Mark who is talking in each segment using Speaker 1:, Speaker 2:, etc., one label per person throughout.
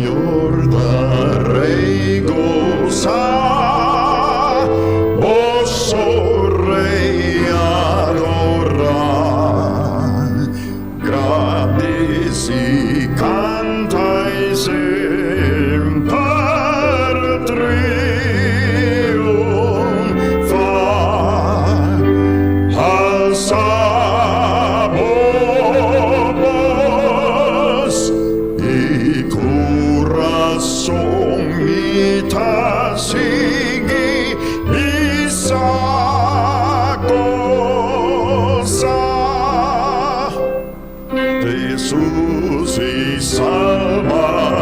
Speaker 1: Señor ta Rey goza, boso Rey adora. Gradici, canta y semper triunfa. Alza bo bos i kurason mi ta sigui bisa gosa. Jesus i Salbador,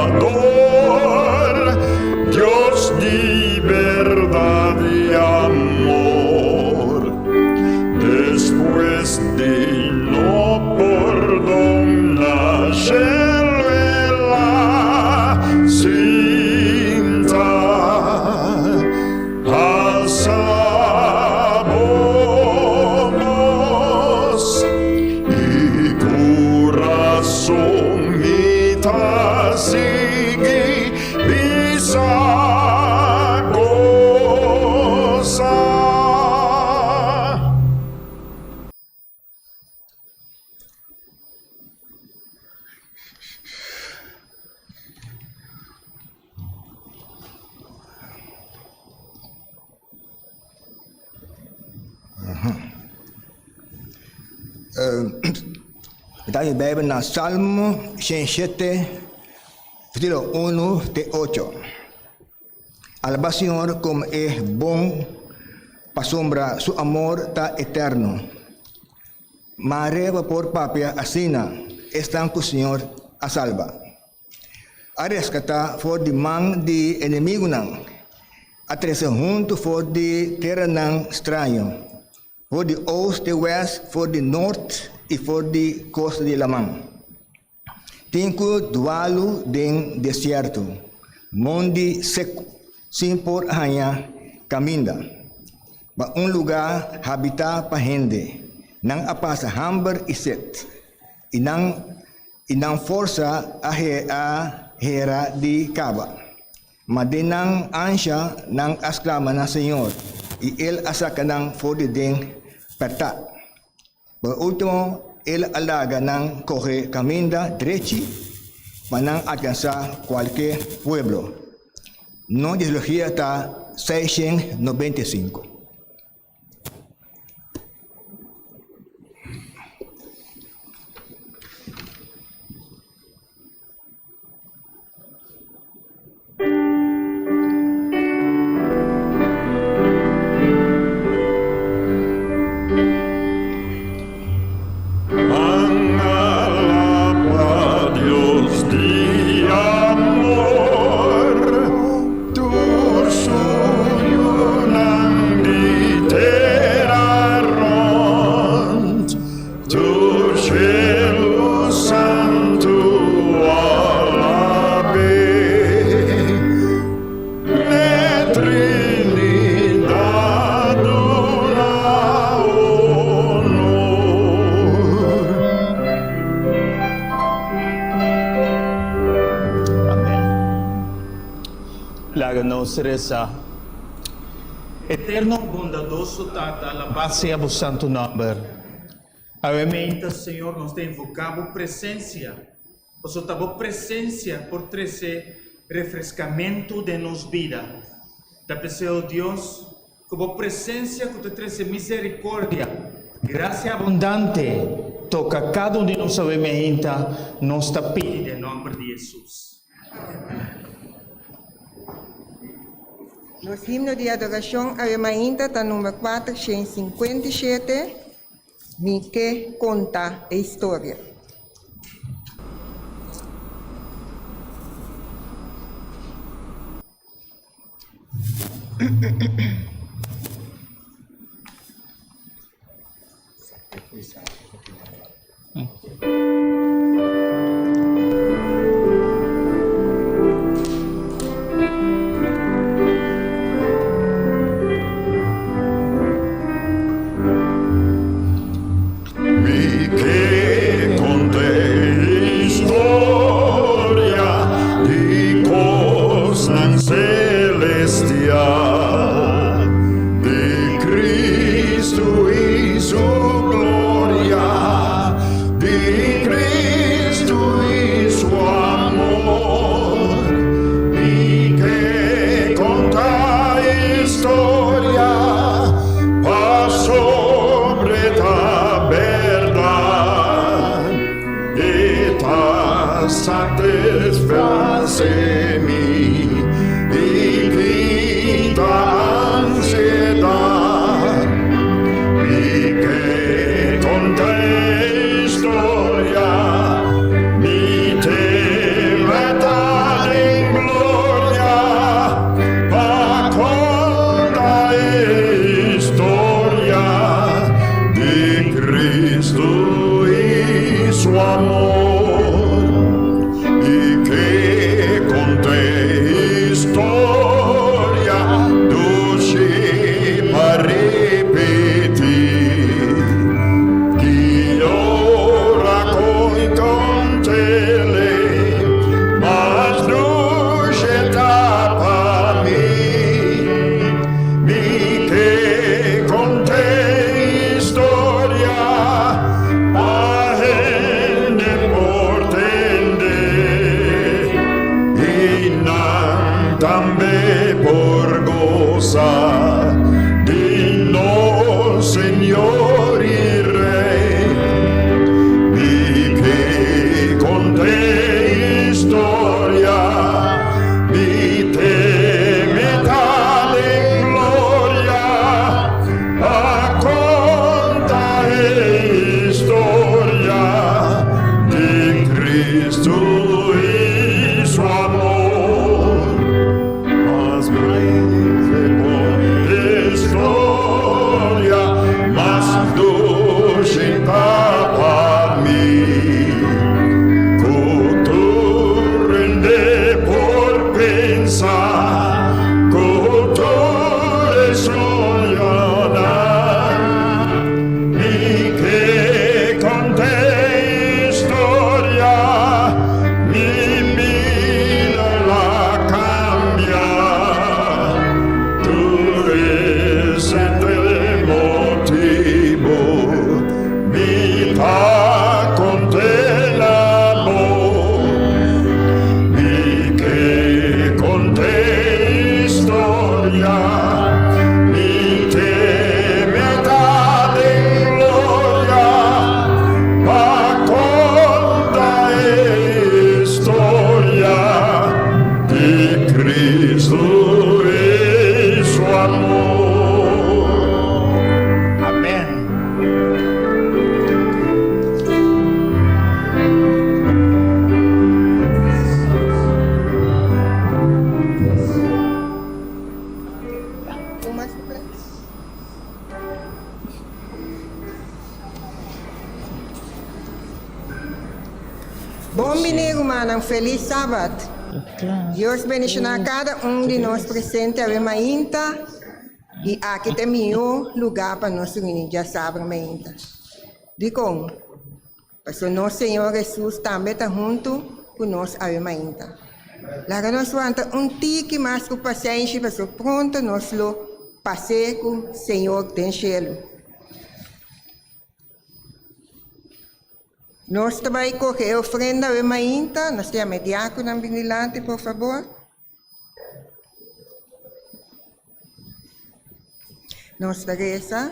Speaker 1: Dios di berdad i amor. Despues di no pordon na shelu el a sinta. Alsa bo bos i kurason mi ta sigui bisa gosa.
Speaker 2: Mi ta mi Bijbel na Salmo 107, versículo 1 te 8. Alabá Señor como e bon, pasobra su amor ta eterno. Mare bo por papia asina, esnan ku Señor a salba. A reskatá for di man di enemigunan, a trese huntu for di teranan straño, for di oost te west, for di nort i for di kosta di laman. Tin ku dualu den desierto, mondi seku, sin por haña kaminda. Pa un lugá habitá pa hende, nan a pasa hamber i set, i nan i nan forsa a a hera di kaba. Ma den nan ansha nan a sklama na Señor, i El a saka nan for di den pèrtá. Por último, el a laga nan kohe kaminda drechi pa nan alkansá kualke pueblo. Nos geologia ta 695.
Speaker 1: Ban alaba Dios di amor, tur su yunan di tera rond. Tur shelu santu alab'é, n'e Trinidad duna honor.
Speaker 3: Amén. Laga nos resa. Eterno bondadoso Tata, alabá sea bo santu nòmber. Awe meinta, Señor, nos ta invoká bo presensia, pasobra ta bo presensia por trese refreskamentu den nos bida. Ta p'esei, o Dios, ku bo presensia ku ta trese miserikordia, grasia abundante, toka kada un di nos awe meinta, nos ta pidi den nòmber di Hesus.
Speaker 4: Nos himno di adorashon awe mainta ta number 457, Mi ke konta e historia.
Speaker 1: Mi ke konta e historia di. satisfasé mi i kita ansiedat. Mi ke konta e historia, mi tema ta den gloria, pa konta e historia di Kristu i su amor. Mi ke konta e historia, dushi pa ripití. Ki ora ku mi kont'é, mas dushi ta pa mi. Mi ke konta e historia, pa hende por tende. I nan tambe por gosa di nos Señor i Rei. Mi ke konta e historia, mi tema ta den gloria, pa konta e historia di Kristu i su amor. Mas historia, mas dushi ta pa mi. Ku tur hende por pensa, ku tur soña. Mi ke konta e historia, mi bida lo a kambia. Tur esei ta e motibu, mi ta kont'é na bo. Mi ke konta e historia, mi tema ta den gloria, pa konta e historia di Kristu i su amor.
Speaker 3: Amèn.
Speaker 4: Un mas please. Bon bini, rumannan. Felis Sabat. Dios bendishoná kada un di nos presente awe mainta. I aki ta mihó lugá pa nos reuní djasabra mainta. Dikon? Pasobra nos Señor Hesus tambe ta huntu ku nos awe mainta. Laga nos wanta un tiki mas ku pasenshi, pasobra pronto nos lo pas'é ku Señor den shelu. Nos ta bai kohe e ofrenda awe mainta. Nos ta yama e diákononan bin dilanti, por fabor. Nos ta resa.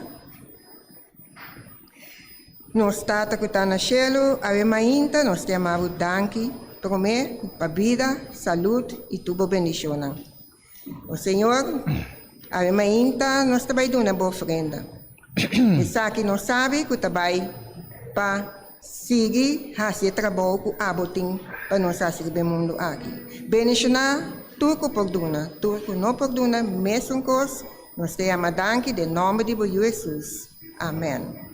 Speaker 4: Nos Tata ku ta na shelu, awe mainta nos ta yama bo danki promé pa bida, salud i tur bo bendishonnan. O Señor, awe mainta nos ta bai duna bo ofrenda. Esaki nos sabi ku ta bai pa sigui hasi e trabou ku abo tin pa nos hasi riba e mundu aki. Bendishoná tur ku por duna, tur ku no por duna, mesun kos, nos ta yama danki den nòmber di bo Yu Hesus. Amèn.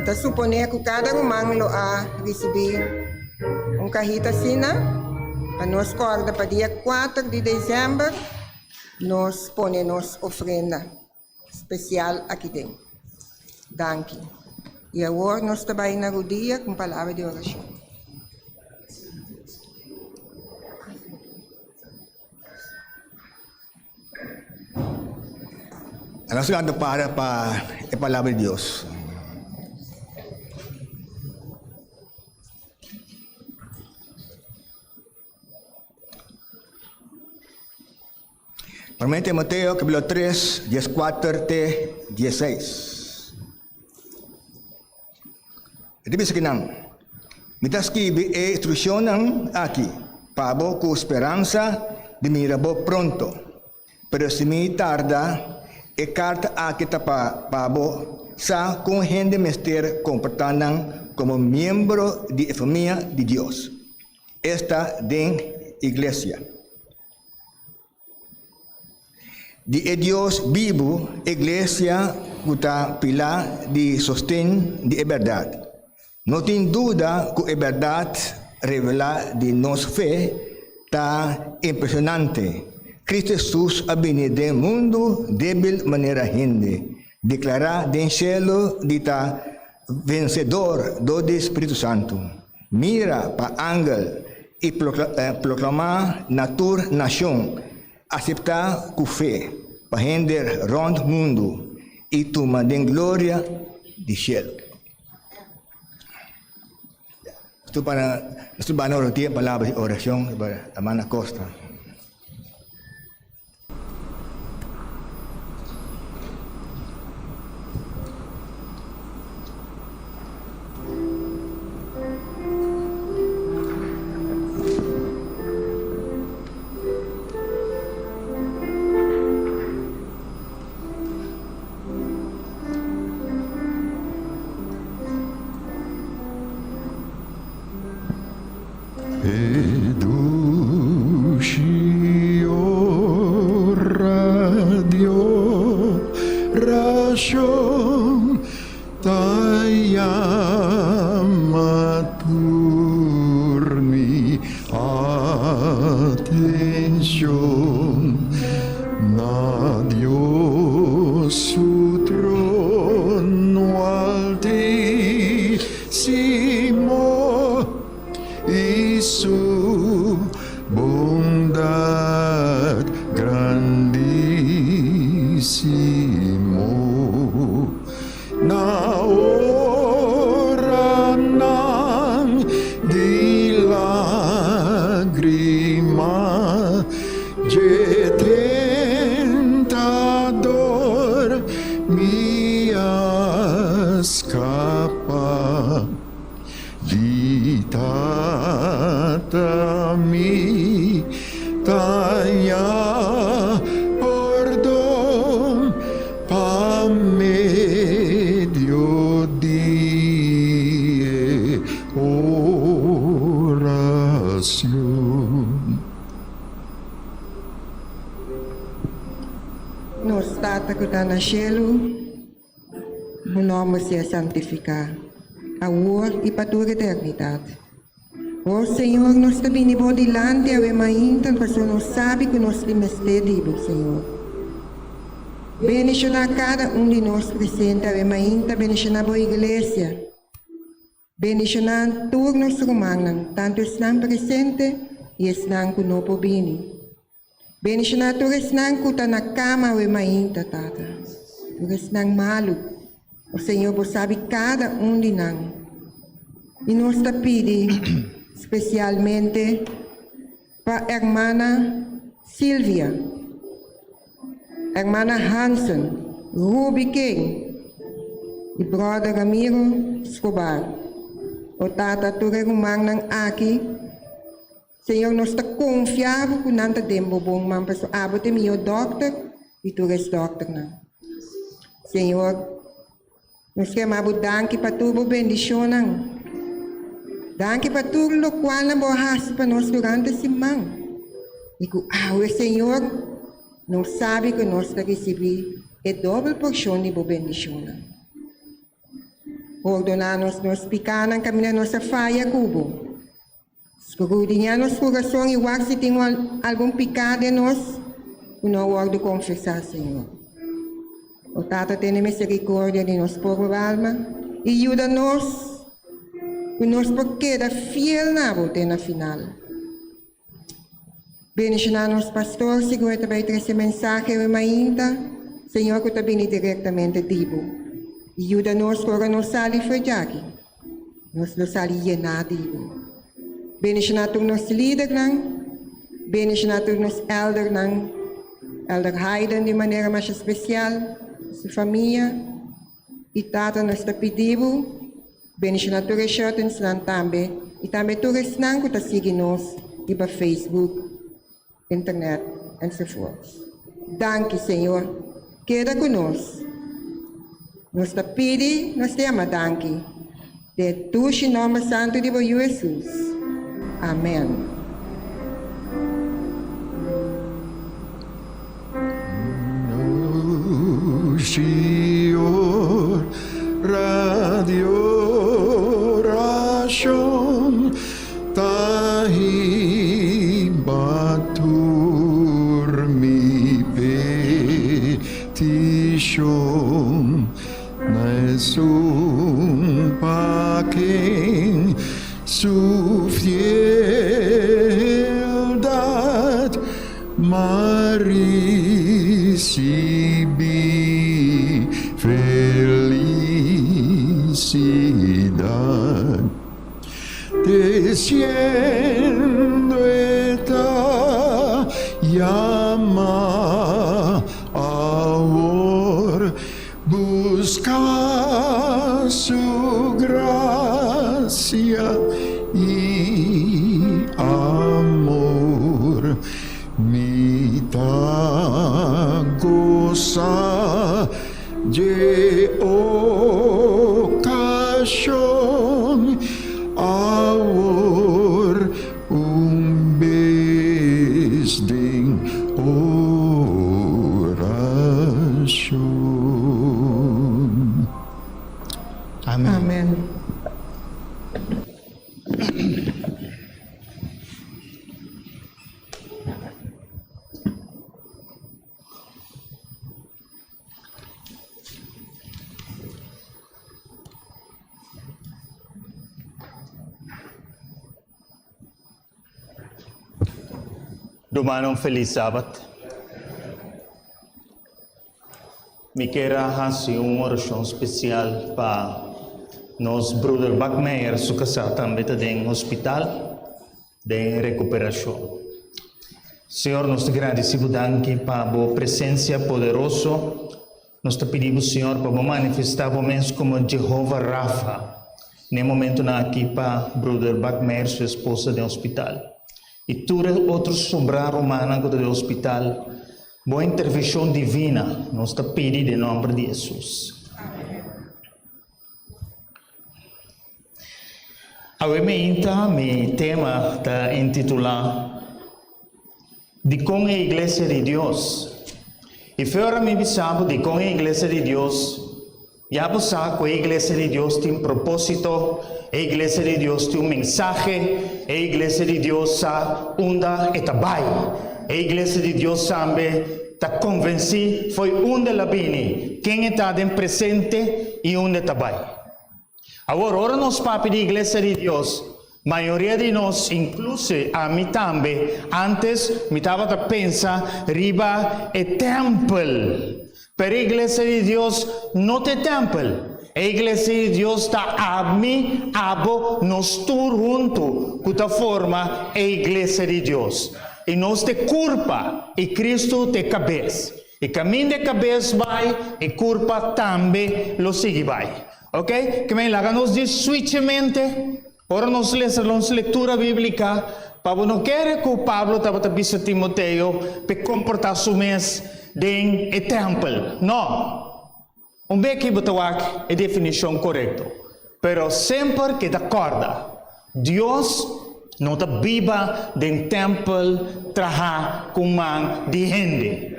Speaker 4: Mi ta suponé ku kada ruman lo a risibí un kahita asina pa nos kòrda pa dia kuater di desèmber nos pone nos ofrenda spesial aki den. Danki. I awor nos ta bai na rudia ku un palabra di orashon.
Speaker 2: Nos lanta para pa e palabra di Dios. Primer Timoteo capítulo 3, 14 te 16. E ta bisa ki nan, Mi ta skibi e instrukshonnan aki pa bo ku speransa di mira bo pronto. Pero si mi tarda, e karta aki ta pa pa bo sa kon hende mester komportá nan komo miembro di e famia di Dios, esta den iglesia. Di e Dios bibu, e Iglesia ku ta pilá di sosten di e bèrdat. No tin duda ku e bèrdat revelá di nos fe ta impreshonante. Kristu Hesus a bini den mundu débil manera hende, deklará den shelu di ta vensedor dor di Spiritu Santu. Mira pa angel i proklamá na tur nashon, aseptá ku fe pa hende rònt mundu i tuma den gloria di shelu. Nos tur banda ora tin e palabra di orashon pa Hermana Costa.
Speaker 1: E dushi ora di orashon ta yama tur mi atenshon na Dios su trono altisimo. I su bondat grandísimo na oranan di lágrima dje tentador mi a skapa. Di Tata mi ta haña pordon pa medio di e oracion.
Speaker 4: Nos Tata ku ta na shelu. Bo nòmber sea santifiká, awor i pa tur eternidat. O Señor, nos ta bini Bo dilanti awe mainta pasobra nos sabi ku nos tin mester di Bo, Señor. Bendishoná kada un di nos presente awe mainta, bendishoná Bo iglesia. Bendishoná tur nos rumannan, tantu esnan presente i esnan ku no por bini. Bendishoná tur esnan ku ta na kama awe mainta, Tata, tur esnan malu. O Señor, Bo sabi kada un di nan. I nos ta pidi spesialmente pa Hermana Silvia, Hermana Hansen, Ruby King i Brother Ramiro Scobar. O Tata, tur e rumannan aki, Señor, nos ta konfia bo ku nan ta den bo bon man, pasobra abo ta e mihó dòkter di tur es dòkternan. Señor, nos ke ama bo danki pa tur bo bendishonnan. Danki pa tur lokualnan bo a hasi pa nos durante siman. I ku awe, Señor, nos sabi ku nos ta risibí e dòbel porshon di bo bendishonnan. Pordoná nos nos pikánan kaminda nos a faya ku bo. Skrudiñá nos kurason i wak si tin algun piká den nos ku no a wòrdu konfesá, Señor. O Tata, tene miserikordia di nos pober alma i yuda nos ku nos por keda fiel na bo te na final. Bendishoná nos pastor segun e ta bai trese mensahe awe mainta, Señor, ku ta bini direktamente di bo. I yuda nos ku ora nos sali for djaki, nos lo sali yená di bo. Bendishoná tur nos lidernan, bendishoná tur nos eldernan, Elder Hayden di manera masha spesial, su famia. I Tata, nos ta pidi bo, Bendiciona tur e shortensnan tambe y tambe tur esnan cu ta sigui nos riba Facebook, internet enzovoorts. Danki Señor, keda cu nos. Nos ta pidi, nos ta yama danki den e dushi nomber santo di bo Yu Jesus. Amen.
Speaker 1: Ma risibí felisidat Desiendo e ta yama awor Buska su grasia i amor. Mi ta gosa dje okashon awor un bes den orashon.
Speaker 3: Amen. Rumannan un felis sabat. Mi kier a hasi un orashon spesial pa nos bruder Bakmeyer, su kasá tambe ta den hospital. Den rekuperashon. Señor, nos ta gradisí Bo danki pa Bo presensia poderoso. Nos ta pidi Bo, Señor, pa Bo manifestá Bo mes komo Jehova Rafa na e momentunan aki pa Bruder Bakmeyer su esposa den hospital i tur e otro sobrá rumannan ku ta den hospital. Bo intervenshon divina nos ta pidi den nòmber di Hesus. Awe meinta mi tema ta intitulá Dikon e Iglesia di Dios? I fe ora mi bisa bo dikon e Iglesia di Dios, ya bo sa ku e Iglesia di Dios tin propósito, e Iglesia di Dios tin un mensahe, e Iglesia di Dios sa unda e ta bai, e Iglesia di Dios tambe ta konvensí fo'i unda el a bini, ken e ta den presente i unda e ta bai. Awor, ora nos papia di Iglesia di Dios, mayoria di nos, inkluso ami tambe, ántes mi tabata pensa riba e tèmpel. Pero e Iglesia di Dios no ta e tèmpel. E Iglesia di Dios ta ami, abo, nos tur huntu ku ta forma e Iglesia di Dios. I nos ta e kurpa, i Kristu ta e kabes. I kaminda e kabes bai, e kurpa tambe lo sigui bai. Ok? Ke men laga nos di switch e mente ora nos lesa nos lektura bíblika, pa bo no kere ku Pablo tabata bisa Timoteo p'e komportá su mes den e tèmpel. No! Un beki bo ta wak e definishon korekto, pero semper keda kòrda, Dios no ta biba den tèmpel trahá ku man di hende.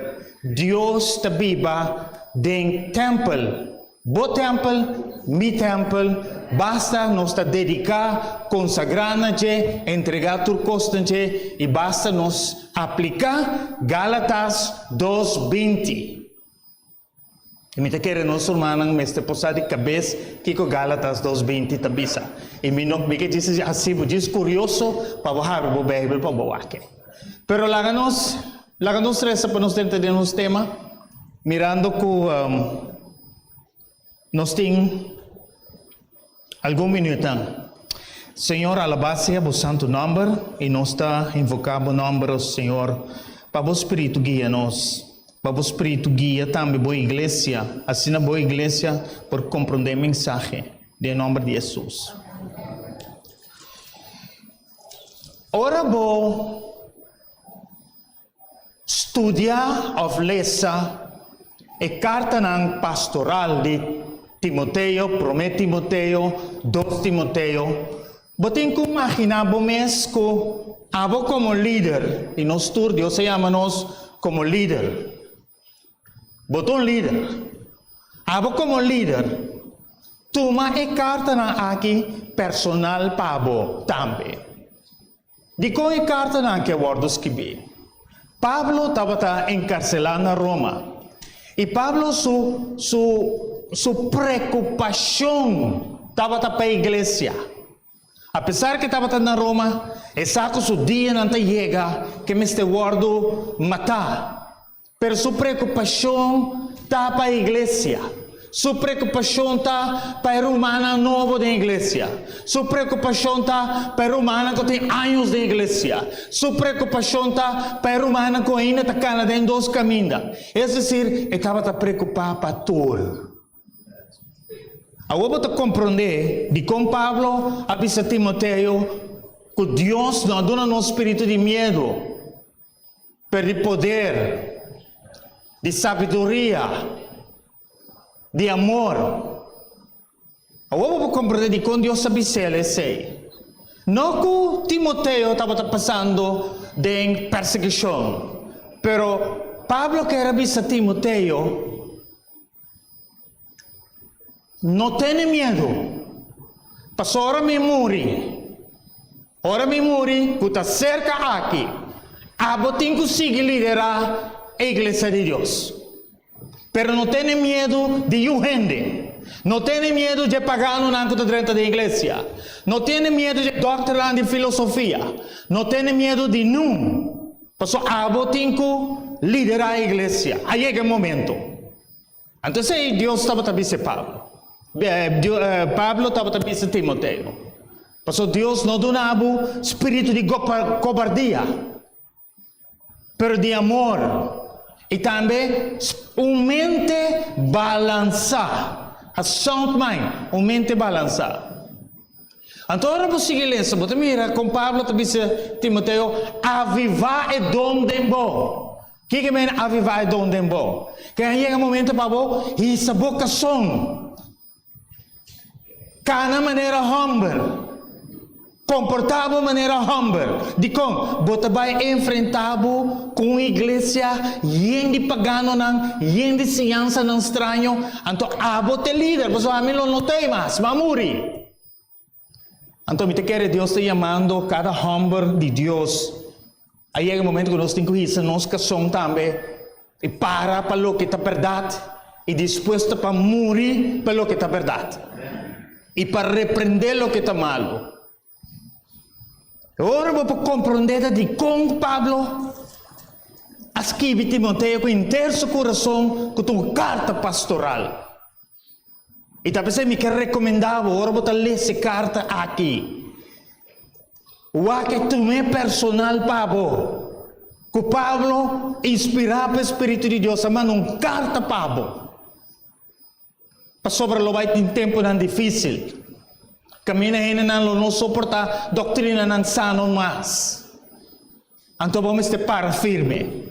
Speaker 3: Dios ta biba den tèmpel, bo tèmpel. mi tèmpel, basta nos ta dediká, konsagrá na dje, entregá tur kos na dje i basta nos apliká Gálatas dos 20. I mi ta kere nos rumannan mester por sa di kabes kiko Gálatas dos 20 ta bisa. I mi no mi ke djis hasi bo djis kurioso pa bo habri bo Beibel pa bo wak. Pero laga nos laga nos resa pa nos drenta den nos tema mirando ku Nos tin algun minuutnan. Señor, alabá sea bo santu nòmber i nos ta invoká bo nòmber, o Señor, pa bo Spiritu guia nos, pa bo Spiritu guia tambe bo iglesia, asina bo iglesia por komprondé e mensahe, den e nòmber di Hesus. Ora bo Studia òf lesa e kartanan pastoral di Timoteo, Promé Timoteo, Dos Timoteo. Bo tin ku imaginá bo mes ku abo komo lider, i nos tur Dios a yama nos komo lider. Bo ta un lider. Abo komo lider, tuma e kartanan aki personal pa bo tambe. Dikon e kartanan aki a wòrdu skibí? Pablo tabata enkarselá na Roma, i Pablo su su su preokupashon tabata pa e iglesia. Apesar ku e tabata na Roma, e sa ku su dianan ta yega ku e mester wòrdu matá. Pero su preokupashon ta pa e iglesia. Su preokupashon ta pa e rumannan nobo den iglesia. Su preokupashon ta pa e rumannan ku tin años den iglesia. Su preokupashon ta pa e rumannan ku ainda ta kana den dos kaminda. Es desir, e tabata preokupá pa tur. Awor bo ta komprondé dikon Pablo a bisa Timoteo ku Dios no a duna nos spiritu di miedu, Pero di poder, di sabiduria, di amor. Awor bo por comprende dicon Dios a bis'el esey. No cu Timoteo tabata pasando den persecucion, pero Pablo kier a bisa Timoteo, No tene miedu, pasobra ora mi muri, ora mi muri ku ta serka aki, abo tin ku sigui liderá e iglesia di Dios. Pero no tene miedu di yu hende, no tene miedu dje paganonan ku ta drenta den iglesia, no tene miedu dje dòkternan di filosofia, no tene miedu di nun, pasobra abo tin ku liderá e iglesia. A yega e momento. Anto esei Dios tabata bisa Pablo. Pablo tabata bisa Timoteo, Pasobra Dios no duna bo spiritu di kobardia, pero di amor i tambe un mente balansá, a sound mind, un mente balansá. Anto ora bo sigui lesa, bo ta mira kon Pablo ta bisa Timoteo, Avivá e don den bo. Kiko meen avivá e don den bo? Ke a yega momento pa bo hisa bo kason, kana manera hòmber, komportá bo manera hòmber. Dikon? Bo ta bai enfrentá bo ku un iglesia yen di paganonan, yen di siñansanan straño, anto abo ta e lider, pasobra ami lo no ta ei mas, mi a muri. Anto mi ta kere Dios ta yamando kada hòmber di Dios. A yega e momento ku nos tin ku hisa nos kason tambe i para pa loke ta bèrdat i dispuesto pa muri pa loke ta bèrdat i pa reprendé loke ta malu. E ora bo por komprondé ta dikon Pablo a skibi Timoteo ku henter su kurason ku ta un karta pastoral. I ta p'esei mi ke rekomendá bo ora bo ta lesa e karta aki, wak e tum'é personal pa bo, ku Pablo, inspirá pa e spiritu di Dios, a manda un karta pa bo, pasobra lo bai tin tempunan difísil, kaminda hendenan lo no soportá doktrinanan sano mas. Anto bo mester para firme.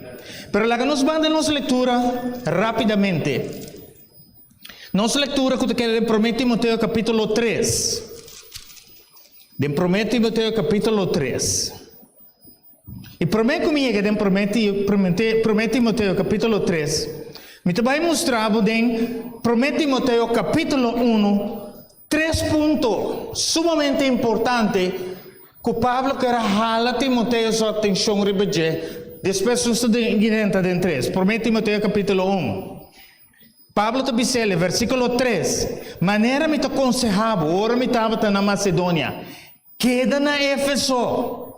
Speaker 3: Pero laga nos banda nos lectura rapidamente. Nos lectura cu ta keda den Prome Timoteo capitulo tres. Den Prome Timoteo capitulo tres. Y prome cu mi yega den Prome Prome Timoteo capitulo tres, mi ta bay mustra bo den Prome Timoteo capitulo uno. Tres punto sumamente importante ku Pablo ker a hala Timoteo su atenshon riba dje, despues nos ta drenta den tres. Promé Timoteo kapítulo un. Pablo ta bisa el, versíkulo tres, Manera mi ta konsehá bo ora mi tabata na Masedonia, keda na Éfeso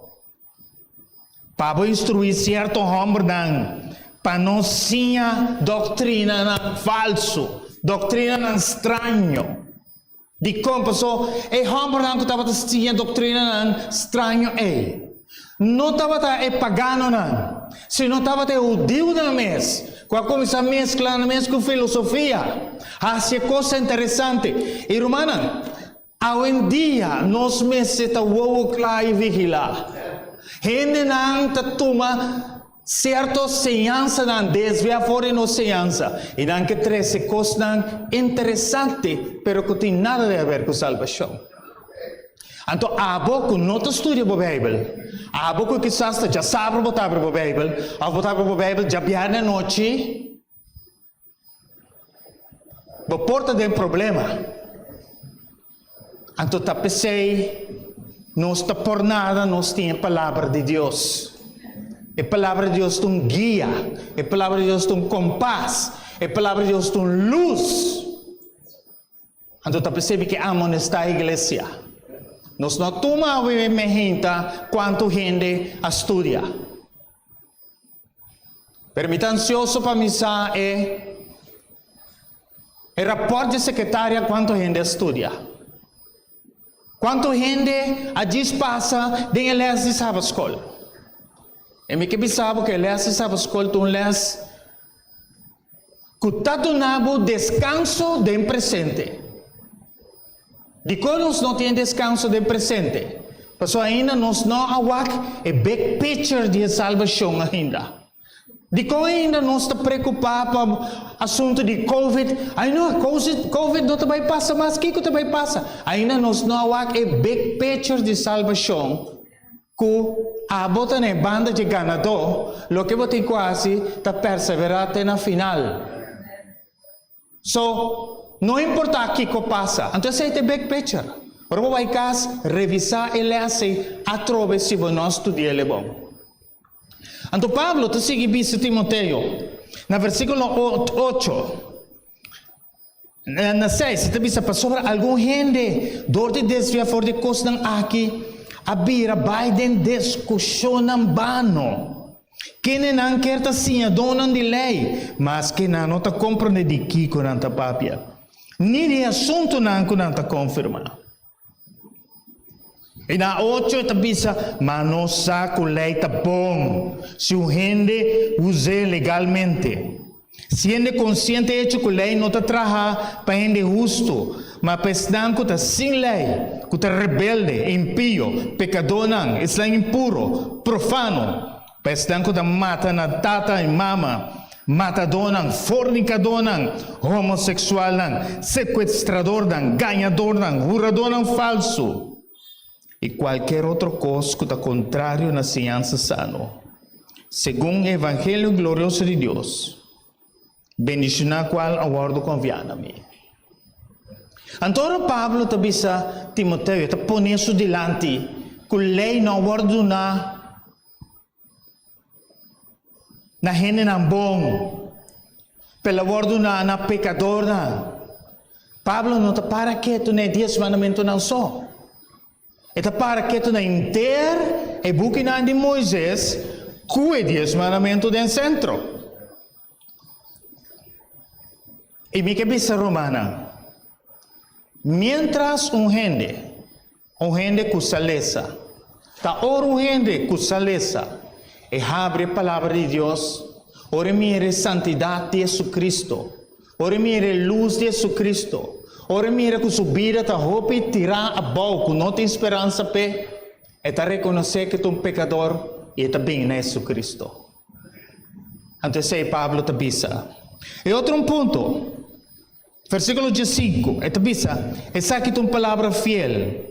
Speaker 3: pa bo instruí sierto hòmbernan pa no siña doktrinanan falsu, doktrinanan straño. Dikon? Pasó e hòmbernan ku tabata siña doktrinanan straño ei no tabata e paganonan, sino tabata e hudiunan mes ku a kuminsá meskla nan mes ku filosofia, hasi e kos interesante. I rumannan, awendia nos mester ta wowo kla i vigilá. Hendenan ta tuma Sierto señansanan desvia for di nos señansa i nan ke trese kosnan interesante pero ku tin nada di haber ku salbashon. Anto abo ku no ta studia bo Beibel, abo ku kisas ta djasabra bo ta abri bo Beibel òf bo ta abri bo Beibel djabièrnè anochi, Bo por ta den problema. Anto ta p'esei nos ta por nada nos tin e Palabra di Dios. E Palabra di Dios ta un guia, e Palabra di Dios ta un kompas, e Palabra di Dios ta un lus. Anto ta p'esei mi ke amonestá iglesia. Nos no a tuma awe mehinta kuantu hende a studia. Pero mi ta ansioso pa mi sa e e raport di sekretaria kuantu hende a studia. Kuantu hende a djis pasa den e les di sabatskol. E mi ke bisa bo ku e les di sabatskol ta un les ku ta duna bo deskanso den presente. Dikon nos no tin deskanso den presente? Pasobra ainda nos no a wak e big picture di e salbashon ainda. Dikon ainda nos ta preokupá pa asuntu di covid? Ai no, covid no ta bai pasa mas, kiko ta bai pasa? Ainda nos no a wak e big picture di salbashon ku abo ta na e banda dje ganadó, loke bo tin ku hasi ta perseverá te na final. So, no importá kiko pasa. Anto esei ta e big picture. Ora bo bai kas, revisá e lès ei atrobe si bo no a studi'el e bon. Anto Pablo ta sigui bisa Timoteo na versíkulo ocho, na seis, e ta bisa, Pasobra algun hende, dor di desviá for di e kosnan aki, a bira bai den diskushonnan bano. Kende nan kier ta siñadónan di lei, maske nan no ta komprondé di kiko nan ta papia, ni di e asuntunan ku nan ta konfirmá. I na ocho e ta bisa, Ma nos sa ku lei ta bon si un hende us'é legalmente. Si hende konsiente e echo ku lei no ta traha pa hende hustu, ma pa esnan ku ta sin lei, ku ta rebelde, impio, pekadónan, esnan impuro, profano, pa esnan ku ta mata nan tata i mama, matadónan, fornikadónan, homoseksualnan, sekuestradornan, gañadornan, huradónan falsu, i kualker otro kos ku ta kontrario na siñansa sano, segun e evangelio glorioso di Dios, bendishoná kual a wòrdu konfiá na mi. Anto ora Pablo ta bisa Timoteo, e ta pone su dilanti ku lei no a wòrdu duná na hendenan bon, pero el a wòrdu duná na pekadornan. Pablo no ta para ketu na e Dies Mandamentunan so. E ta para ketu na henter e bukinan di Moises ku e Dies Mandamentu den sentro. I mi ke bisa rumannan, miéntras un hende, un hende ku sa lesa, ta ora un hende ku sa lesa, e habri e Palabra di Dios, ora e mira e santidat di Jesucristo, ora e mira e lus di Jesucristo, ora e mira ku su bida ta hopi tirá abou, ku no tin speransa p'e, e ta rekonosé ku e ta un pekador i e ta bini na Jesucristo. Anto esei Pablo ta bisa. E otro un punto, versíkulo diesinku, e ta bisa, Esaki ta un palabra fiel,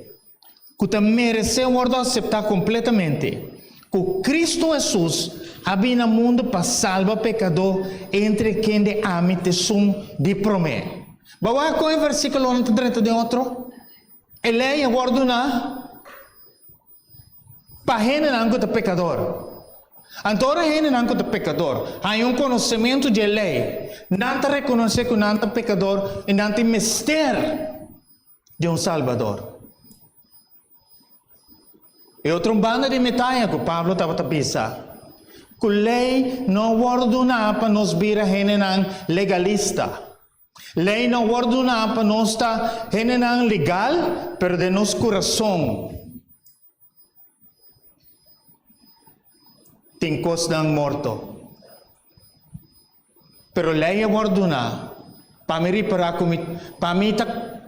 Speaker 3: ku ta meresé wòrdu aseptá kompletamente, ku Kristu Hesus a bini na mundu pa salba pekadó, entre kende ami ta esun di promé. Bo a wak kon e versíkulonan ta drenta den otro? E lei a wòrdu duná pa hendenan ku ta pekador. Anto ora hendenan ku ta pekador haña un konosementu di e lei, nan ta rekonosé ku nan ta pekador i nan tin mester di un Salbador. E otro un banda di metaya ku Pablo tabata bisa, ku lei no a wòrdu duná pa nos bira hendenan legalista. Lei no a wòrdu duná pa nos ta hendenan legal, pero den nos kurason tin kosnan morto. Pero lei a wòrdu duná pa mi ripará ku mi, pa mi ta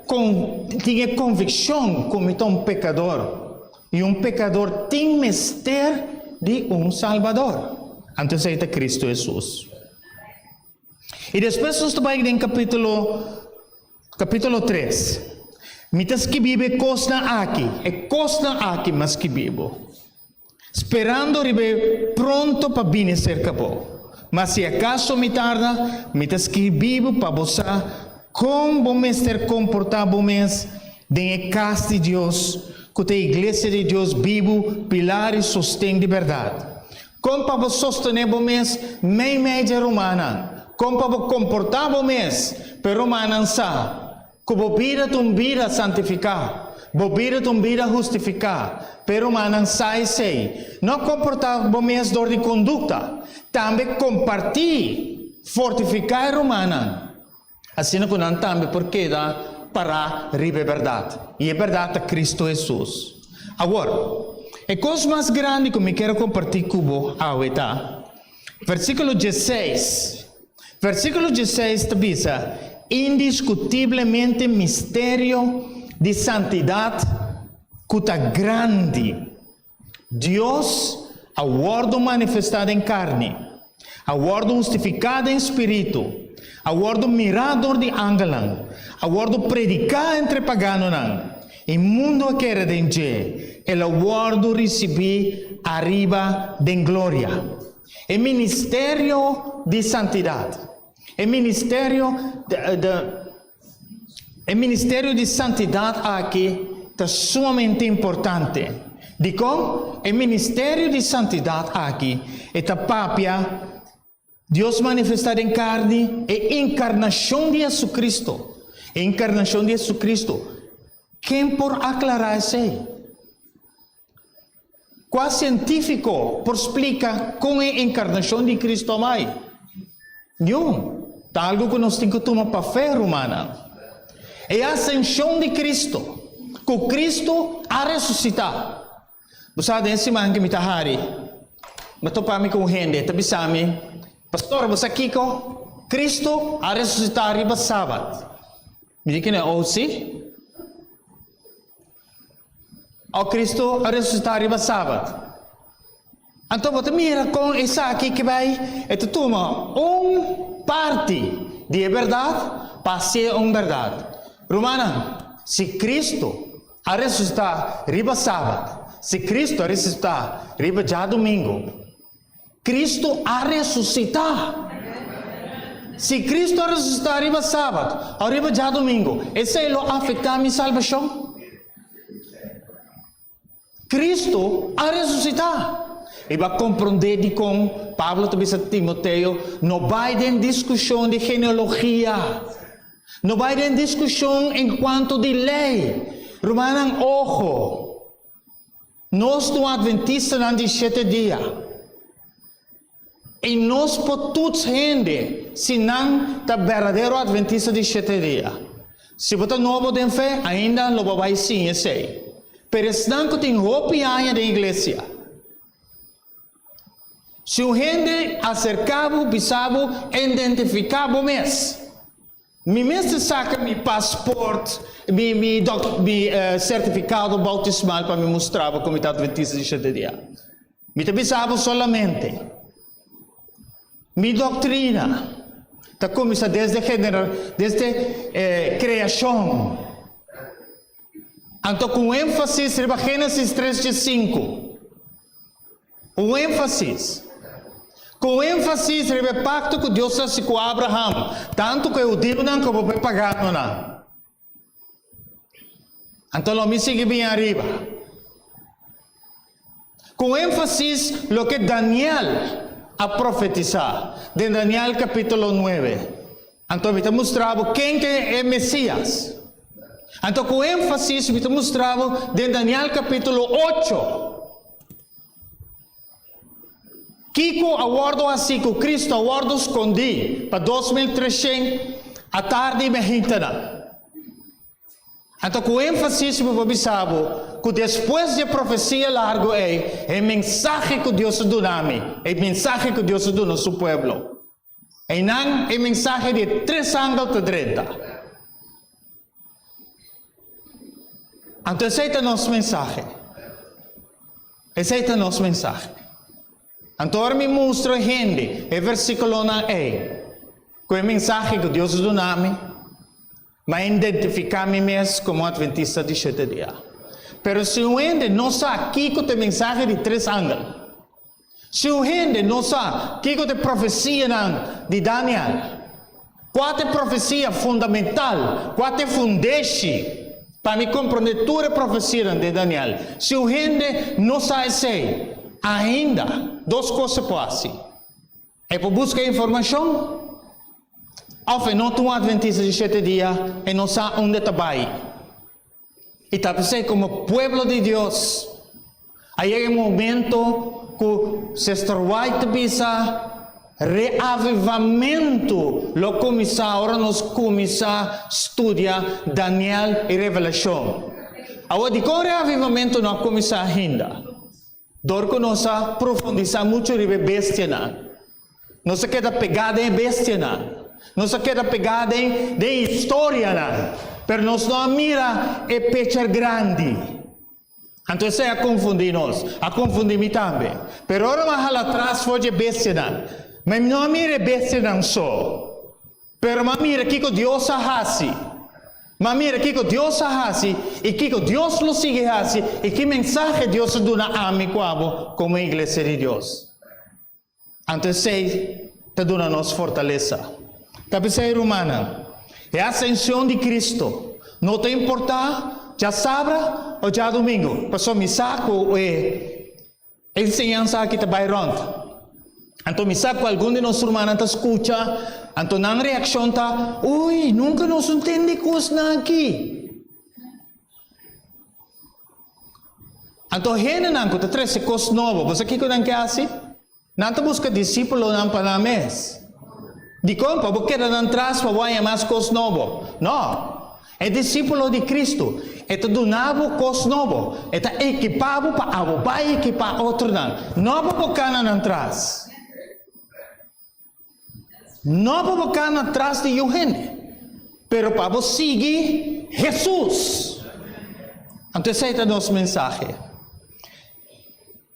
Speaker 3: kon, tin e konvikshon ku mi ta un pekador, i un pekador tin mester di un Salbador. Anto esei ta Kristu Hesus. I despues nos ta bai den kapítulo, kapítulo tres. Mi ta skibí bo e kosnan aki, e kosnan aki mi a skibí bo, sperando riba e pronto pa bini serka bo. Ma si akaso mi tarda, mi ta skibí bo pa bo sa kon bo mester komportá bo mes den e kas di Dios, ku ta e iglesia di Dios bibu, pilar i sosten di bèrdat. Kon pa bo sostené bo mes meimei dje rumannan? Kon pa bo komportá bo mes pa e rumannan sa ku bo bida ta un bida santifiká, bo bida ta un bida hustifiká? Pa e rumannan sa esei. No komportá bo mes dor di kondukta, tambe kompartí, fortifiká e rumannan. Asina ku nan tambe por keda pará riba e bèrdat, i e bèrdat ta Kristu Hesus. Awor, e kos mas grandi ku mi kier a kompartí ku bo awe ta versíkulo diesseis. Versíkulo diesseis ta bisa, Indiskutiblemente misterio di santidat ku ta grandi. Dios a wòrdu manifestá den karni, a wòrdu hustifiká den spiritu, a wòrdu mirá dor di angelnan, a wòrdu prediká entre paganonan, i mundu a kere den dje, el a wòrdu risibí ariba den gloria. E ministerio di santidat, e ministerio de. E ministerio di santidat aki ta sumamente importante. Dikon? E ministerio di santidat aki e ta papia Dios manifestá den karni, e inkarnashon di Jesucristo. E inkarnashon di Jesucristo. Ken por aklará esei? Kua sientífiko por splika kon e enkarnashon di Kristu a bai? Niun. Ta algu ku nos tin ku tuma pa fe, rumannan. E asenshon di Kristu, ku Kristu a resusitá. Bo sa, den e siman ku mi ta hari, mi a topa mi ku un hende, e ta bisa mi, Pastor, bo sa kiko? Kristu a resusitá riba sabat. Mi di kine, Oh, si? O Cristo a resusitá riba sabat. Anto bo ta mira kon esaki ke bai e ta tuma un parti di e bèrdat pa hasié un bèrdat. Rumannan, si Cristo a resusitá riba sabat, si Cristo a resusitá riba djadumingu, Cristo a resusitá! Si Cristo a resusitá riba sabat o riba djadumingu, esei lo afektá mi salbashon? Cristo a resusitá! I bo a komprondé dikon Pablo ta bisa Timoteo, No bai den diskushon di genealogia, no bai den diskushon enkuanto di lei. Rumannan, oho! Nos ta un Adventistanan di shete dia i nos por tuts hende si nan ta berdadero Adventista di shete dia. Si bo ta nobo den fe, ainda lo bo bai siña esei. Pero esnan ku tin hopi aña den iglesia, si un hende aserká bo, bisa bo, identifiká bo mes. Mi mester saka mi pasport, mi mi dok mi sertifikado boutismal pa mi mustra bo ku mi ta Adventista di Shete Dia. Mi ta bisa bo solamente, mi doktrina ta kuminsá desde genera desde kreashon. Anto ku un énfasis riba Génesis tres diesinku. Un énfasis. Ku énfasis riba e pakto ku Dios a hasi ku Abraham, tantu ku e hudiunan komo ku e paganonan. Anto lo mi sigui bin ariba. Ku énfasis loke Daniel a profetisá den Daniel kapítulo nuebe. Anto mi ta mustra bo ken ta e Mesías. Anto ku énfasis mi ta mustra bo den Daniel kapítulo ocho. Kiko a wòrdu hasí ku Kristu a wòrdu skondí pa 2300 atardi i mehitanan? Anto ku énfasis mi por bisa bo ku despues di e profesia largu ei, e mensahe ku Dios a duna mi, e mensahe ku Dios a duna su pueblo, einan e mensahe di e tres angel ta drenta. Anto esei ta nos mensahe. Esei ta nos mensahe. Anto ora mi mustra hende e versíkulonan ei ku e mensahe ku Dios a duna mi, Mi a identifiká mi mes komo Adventista di Shete Dia. Pero si un hende no sa kiko ta e mensahe di tres angel, si un hende no sa kiko ta e profesianan di Daniel, kua ta e profesia fundamental, kua ta e fundeshi pa mi komprondé tur e profesianan di Daniel, si un hende no sa esei, ainda dos kos e por hasi. E por buska informashon òf e no ta un Adventista di Shete Dia, e no sa unda e ta bai. I ta p'esei komo pueblo di Dios a yega e momento ku Sister White ta bisa, Reavivamentu lo kuminsá ora nos kuminsá studia Daniel i Revelashon. Awor, dikon reavivamentu no a kuminsá ainda? Dor ku nos a profundisá muchu riba e bestianan, nos a keda pegá den e bestianan, nos a keda pegá den den historianan, pero nos no a mira e pecher grandi. Anto esei a konfundí nos, a konfundí mi tambe. Pero ora mi a hala atras for dje bestianan, mi no a mira e bestianan so, Pero m'a mira kiko Dios a hasi. M'a mira kiko Dios a hasi i kiko Dios lo sigui hasi i ki mensahe Dios a duna ami ku abo komo iglesia di Dios. Anto esei ta duna nos fortalesa. Ta p'esei, rumannan, e asenshon di Kristu no ta importá djasabra o djadumingu, pasobra mi sa ku e E enseñansa aki ta bai rònt. Anto mi sa ku algun di nos rumannan ta skucha, anto nan reakshon ta, Ui, nunka nos no tende e kosnan aki. Anto hendenan ku ta trese kos nobo, bo sa kiko nan ke hasi? Nan ta buska disípulonan pa nan mes. Dikon? Pa bo keda nan tras pa bo haña mas kos nobo? No! E disípulo di Kristu, e ta duna bo kos nobo, e ta ekipá bo pa abo bai ekipá otronan, no pa bo kana nan tras. No pa bo kana tras di yu hende, pero pa bo sigui Hesus. Anto esei ta nos mensahe.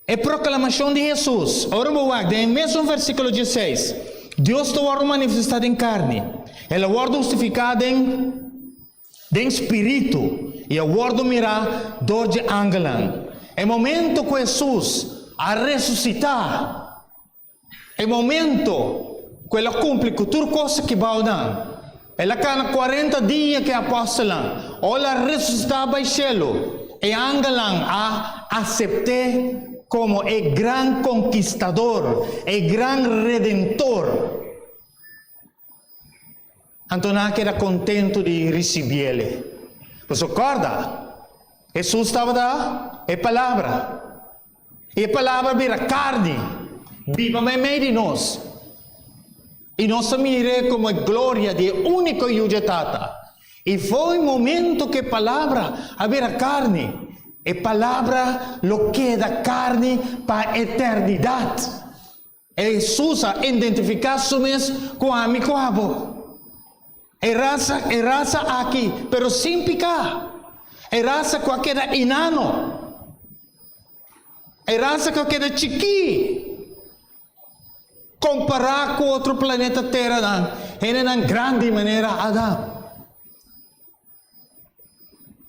Speaker 3: E proklamashon di Hesus. Ora bo wak den e mesun versíkulo dieseis, Dios ta wòrdu manifestá den karni, El a wòrdu hustifiká den den spiritu i a wòrdu mirá dor dje angelnan. E momento ku Hesus a resusitá, E momento ku el a kumpli ku tur kos aki bou nan, el a kana kuarenta dia ku e apòstelnan. Ora el a resusitá bai shelu, e angelnan a asept'é komo e gran konkistador, e gran redentor. Anto nan a keda kontentu di risibiel. Pasobra kòrda, Hesus tabata e Palabra, i e Palabra a bira karni, biba meimei di nos, i nos a mir'é komo e gloria di e úniko Yu dje Tata. I for e momento ku e Palabra a bira karni, e Palabra lo keda karni pa eternidat. Hesus a identifiká su mes ku ami ku abo, e rasa, e rasa aki, pero sin piká, e rasa ku a keda inano, e rasa ku a keda chikí kompará ku otro planeta Teranan, hendenan grandi manera Adam.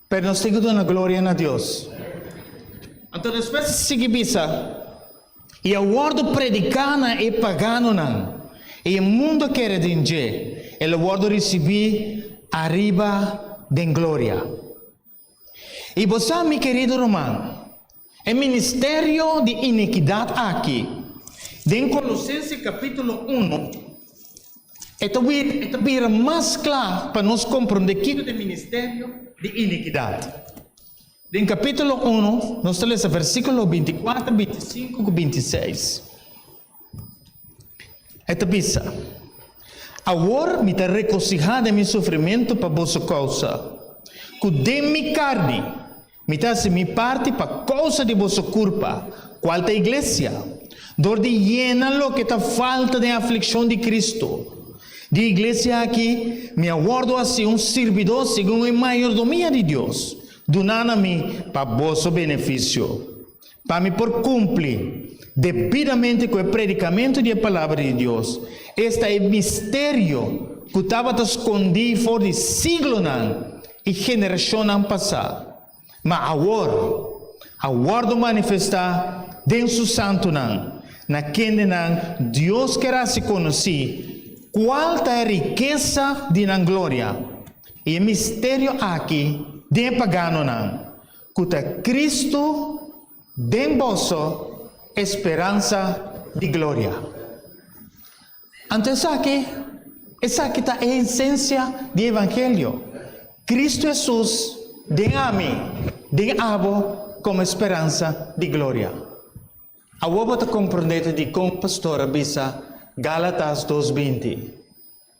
Speaker 3: Pero nos tin ku duna gloria na Dios. Anto despues e sigui bisa, I a wòrdu prediká na e paganonan, i e mundu a kere den dje, el a wòrdu risibí ariba den gloria. I bo sa, mi kerido ruman, e ministerio di inikidat aki, den Kolosense kapítulo unu, e ta e ta bira mas kla pa nos komprondé kiko ta e ministerio di inikidat. Den kapítulo unu, nos ta lesa versíkulo bintikuater, bintisinku ku bintiseis. E ta bisa, Awor mi ta regosihá den mi sufrimentu pa boso kousa, ku den mi karni mi ta hasi mi parti pa kousa di boso kurpa, kual ta iglesia, dor di yena loke ta falta den aflikshon di Kristu. Di iglesia aki mi a wòrdu hasi un sirbidó segun e mayordomia di Dios, duná na mi pa boso benefisio. Pa mi por kumpli debidamente ku e predikamentu di e Palabra di Dios, esta e misterio ku tabata skondí for di siglonan i generashonnan pasá, ma awor a wòrdu manifestá den su santunan, na kendenan Dios ker hasi konosí kual ta e rikesa di nan gloria i e misterio aki den e paganonan, Ku ta Cristo den boso, e speransa di gloria. Anto esaki, esaki ta e esencia di evangelio, Cristo Jesus den ami, den abo como e speransa di gloria. Awor bo ta comprende ta dicon pastor a bisa Galatas dos binti.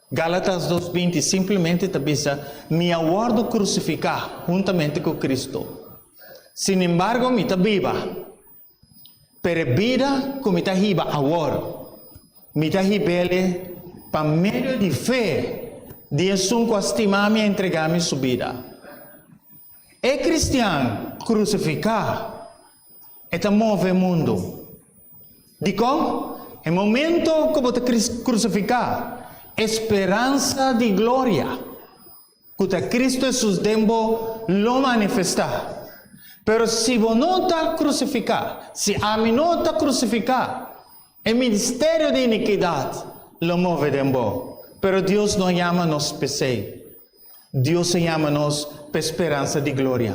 Speaker 3: Galatas dos binti simplemente ta bisa, Mi a wòrdu krusifiká huntamente ku Kristu. Sinembargo, mi ta biba, pero e bida ku mi ta hiba awor, mi ta hib'el pa medio di fe di esun ku a stima mi i a entregá mi su bida. E kristian krusifiká E ta move mundu. Dikon? E momento ku bo ta krusifiká, e speransa di gloria ku ta Kristu Hesus den bo lo manifestá. Pero si bo no ta krusifiká, si ami no ta krusifiká, e ministerio di inikidat lo move den bo. Pero Dios no a yama nos p'esei. Dios a yama nos pa e speransa di gloria.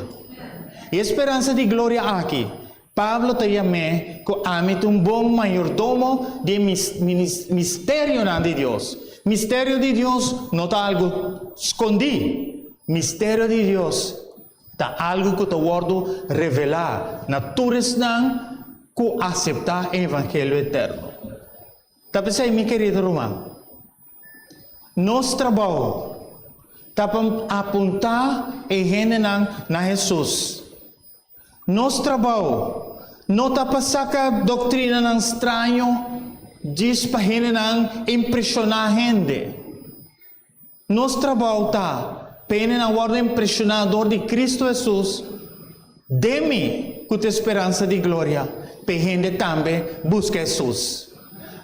Speaker 3: I e speransa di gloria aki, Pablo ta yam'é ku ami ta un bon mayordomo di e misterionan di Dios. Misterio di Dios no ta algu skondí. Misterio di Dios ta algu ku ta wòrdu revelá na tur esnan ku aseptá e evangelio eterno. Ta p'esei, mi kerido ruman, nos trabou ta pa apuntá e hendenan na Hesus. Nos trabou no ta pa saka doktrinanan straño djis pa hendenan impreshoná hende. Nos trabou ta pa hendenan wòrdu impreshoná dor di Kristu Hesus den mi ku ta e speransa di gloria, pa e hende tambe buska Hesus.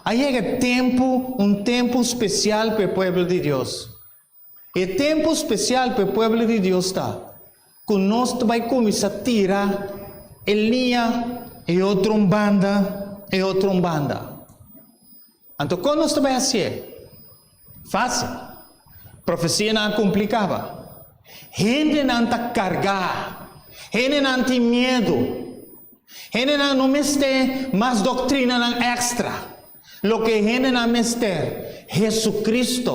Speaker 3: A yega tempu, un tempu spesial pa e pueblo di Dios. E tempu spesial pa e pueblo di Dios ta ku nos ta bai kuminsá tira e liña e otro un banda, e otro un banda. Anto kon nos ta bai hasié? Fásil. Profesianan a kumpli kaba. Hendenan ta kargá. Hendenan tin miedu. Hendenan no mester mas doktrinanan èkstra. Loke hendenan mester, Jesucristo,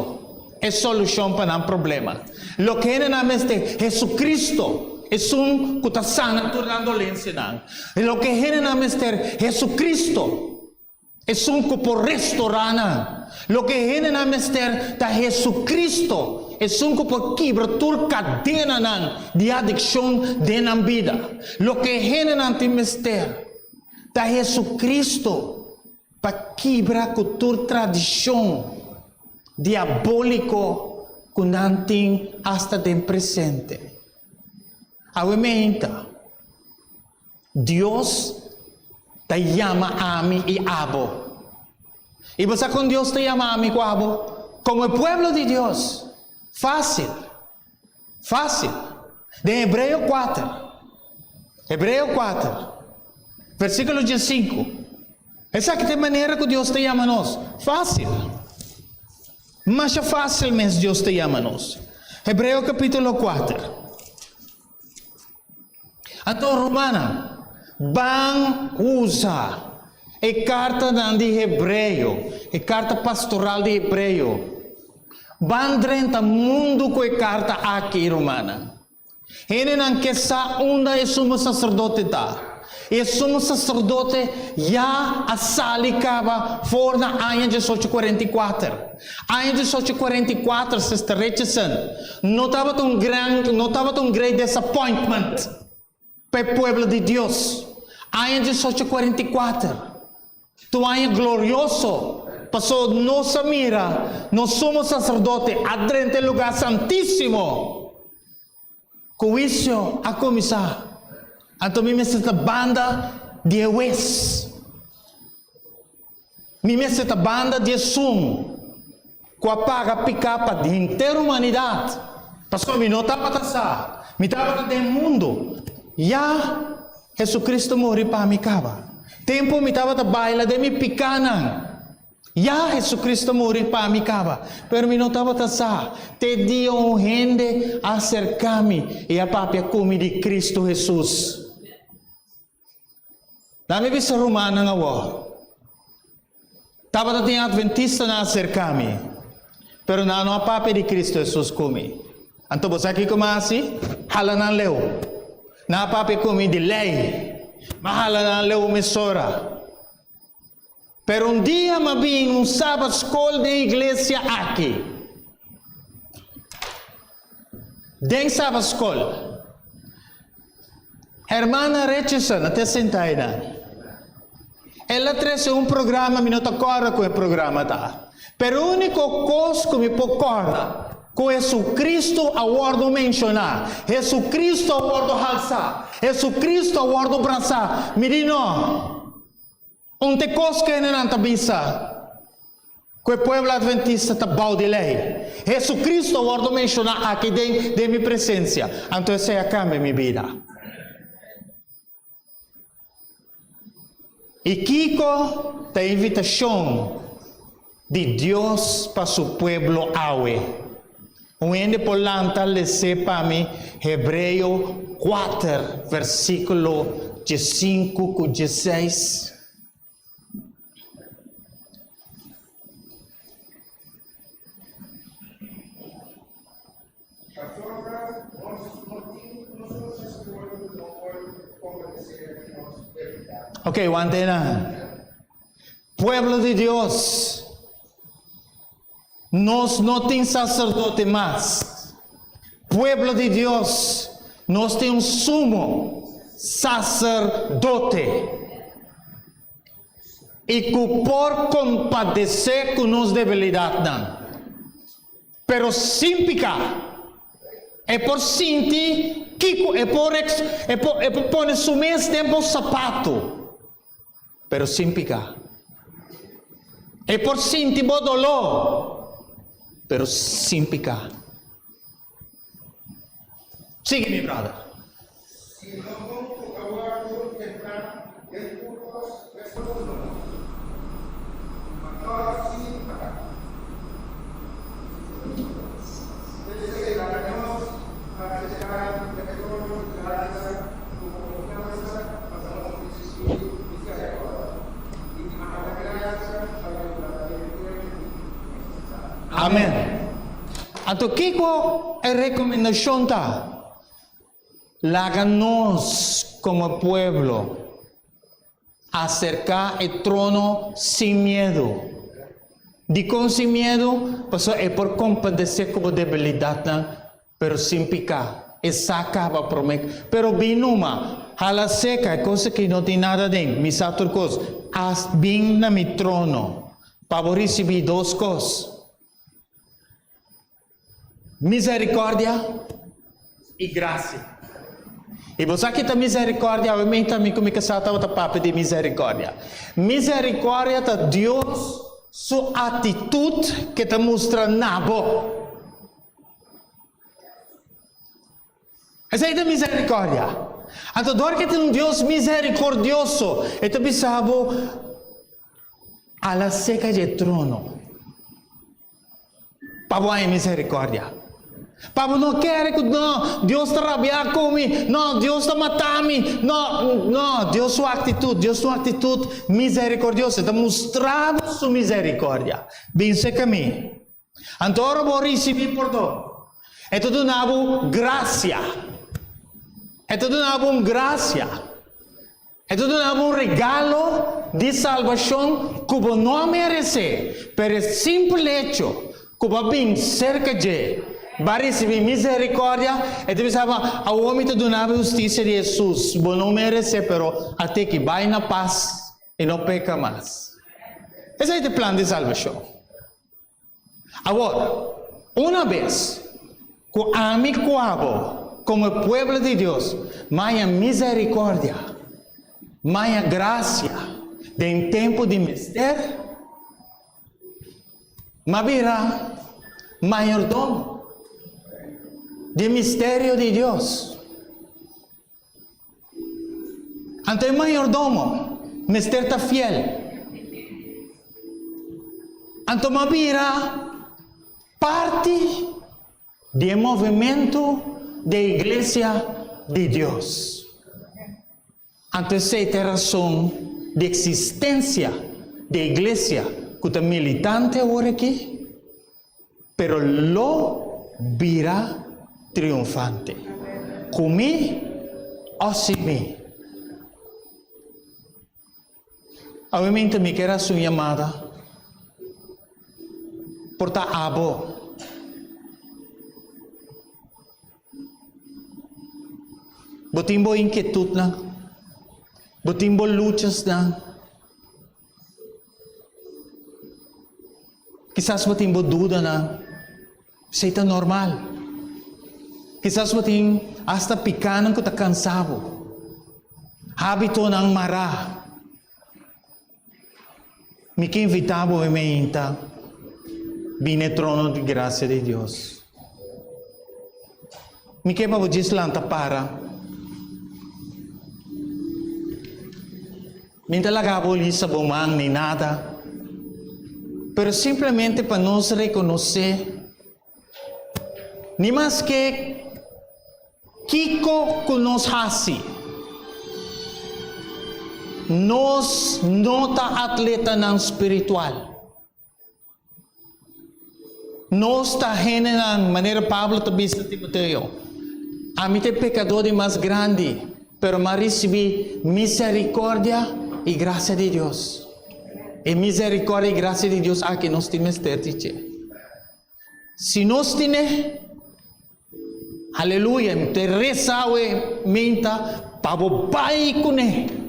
Speaker 3: e solushon pa nan problema. Loke hendenan mester, Jesucristo, esun ku ta sana tur nan dolensianan. Loke hendenan mester, Jesucristo, Esun ku por restorá nan. Loke hendenan mester ta Hesu-Kristu, esun ku por kibra tur kadenanan di adikshon den nan bida. Loke hendenan tin mester ta Hesu-Kristu pa kibra ku tur tradishon diabóliko ku nan tin asta den presente. Awe meinta. Dios ta yama ami i abo. I bo sa kon Dios ta yama ami ku abo? Komo e pueblo di Dios. Fásil. Fásil. Den Hebreo kuater, Hebreo kuater, versíkulo diesinku, esaki ta e manera ku Dios ta yama nos. Fásil. Masha fásil mes Dios ta yama nos. Hebreo kapítulo kuater. Anto rumannan, ban usa e kartanan di Hebreo, e karta pastoral di Hebreo. Ban drenta mundu ku e karta aki, rumannan. Hendenan ke sa unda e sumo saserdote ta. E sumo saserdote ya a sali kaba for na aña diesocho kuarenta i kuater. Aña diesocho kuarenta i kuater, Sister Richardson, no tabata un gran, no tabata un great disappointment pa e pueblo di Dios. Aña diesocho kuarenta i kuater ta un aña glorioso, pasobra nos a mira nos sumo saserdote a drenta e lugar santísimo. Ku huisio a kuminsá, anto mi mester ta banda di e hues. Mi mester ta banda di esun ku a paga piká pa henter humanidat, pasobra mi no tabata sa, mi tabata den mundu. Ya Hesukristu muri pa mi kaba. Tempu mi tabata baila den mi pikánan. Ya, Jesucristo a muri pa mi caba, pero mi no tabata sa, te dia un hende a acerca mi y a papia cu mi di Cristo Jesus. Laat mi bisa rumannan awor, tabata tin adventistanan a acerca mi, pero nan no a papia di Cristo Jesus cu mi. Anto bo sa kico mi a haci? Hala nan leu. Nan a papia cu mi di ley, mi a hala nan leu mesora. Pero un dia m'a bin un Sabat skol den iglesia aki. Den Sabat skol, Hermana Richardson a ta senta einan. El a trese un programa, mi no ta kòrda ku e programa ta. Pero e úniko kos ku mi por kòrda, ku Hesukristu a wòrdu menshoná, Hesukristu a wòrdu halsá, Hesukristu a wòrdu brasá. Mi di no. Un te kos ku hendenan ta bisa ku e pueblo adventista ta bou di lei. Hesucristo a wòrdu menshoná aki den den mi presensia, anto esei a kambia mi bida. I kiko ta e invitashon di Dios pa su pueblo awe? Un hende por lanta les'é pa mi Hebreo kuater versíkulo diesinku ku dieseis.
Speaker 5: Pasobra nos no tin un sumo saserdote ku no por kompadesé di nos debilidat.
Speaker 3: Ok, wanta einan. Pueblo di Dios. Nos no tin sacerdote mas. Pueblo di Dios, nos tin un sumo sacerdote y cu por compadece cu nos debilidadnan, pero sin pica. E por sinti kico, e por, e por, e por pone su mes den bo sapato. Pero sin piká. E por sinti bo doló, pero sin piká. Sigui mi brother.
Speaker 5: Si no bon ku a wòrdu tentá den tur kos meskos ku nos, ma tòg sin piká. P'esei laga nos aserká e trono di grasia ku konfiansa pa nos risibí miserikòrdia i haña grasia pa yuda den tempu nesesario.
Speaker 3: Amen. Anto kiko e rekomendashon ta? Laga nos komo pueblo Aserká e trono sin miedu. Dikon sin miedu? Pasobra e por kompadesé ku bo debilidatnan, pero sin piká. E sa kaba promé. Pero bin numa, hala seka, e kos aki no tin nada aden, mi sa tur kos. As bin na mi trono pa bo risibí dos kos, Misericordia i gracia. I bo sa ki ta misericordia? Awe meinta mi ku mi kasá tabata papia di misericordia. Misericordia ta Dios su atitut ke ta mustra na bo. Esei ta misericordia. Anto dor ke tin un Dios misericordioso, e ta bisa bo, Ala seka dje trono. Pa bo haña misericordia. Pa bo no kere ku no, Dios ta rabiá ku mi, no, Dios ta mata mi, no, no, Dios su aktitut, Dios su aktitut miserikordioso, e ta mustra bo su miserikòrdia. Bin serka mi. Anto ora bo risibí pordon, e ta duna bo grasia. E ta duna bo un grasia. E ta duna bo un regalo di salbashon ku bo no a meresé, pero e simpel echo ku bo a bin serka dje, bo a risibí miserikòrdia, e ta bisa bo, Awor mi ta duna bo e hustisia di Hesus. Bo no meresé, pero at'e bai na pas i no peka mas. Esei ta e plan di salbashon. Awor, una bes ku ami ku abo, komo e pueblo di Dios, maña miserikòrdia, maña grasia den tempu di mester, m'a bira mayordomo di e misterio di Dios. Anto e mayordomo mester ta fiel. Anto m'a bira parti di e movementu di e iglesia di Dios. Anto esei ta e rason di eksistensia di e iglesia ku ta militante awor aki. Pero lo bira triunfante. Ku mi o sin mi. Awe-mente mi kier hasi un yamada por ta abo. Bo tin bo inkietutnan, bo tin bo luchasnan. Kisas bo tin bo dudanan, esei ta normal. Kisas bo tin asta pikánan ku ta kansa bo, hábitonan mará. Mi ke invitá bo meinta bini e trono di grasia di Dios. Mi ke pa bo djis lanta para. Mi ta laga bo lisa bo man ni nada, pero simplemente pa nos reconoce ni maske kico cu nos haci, nos no ta atletanan spiritual. Nos ta hendenan, manera Pablo ta bisa Timoteo, Ami ta e pekadó di mas grandi, pero mi a risibí miserikòrdia i grasia di Dios. E miserikòrdia i grasia di Dios aki nos tin mester di dje. Si nos tine, aleluya, mi ta resa awe meinta pa bo bai kuné.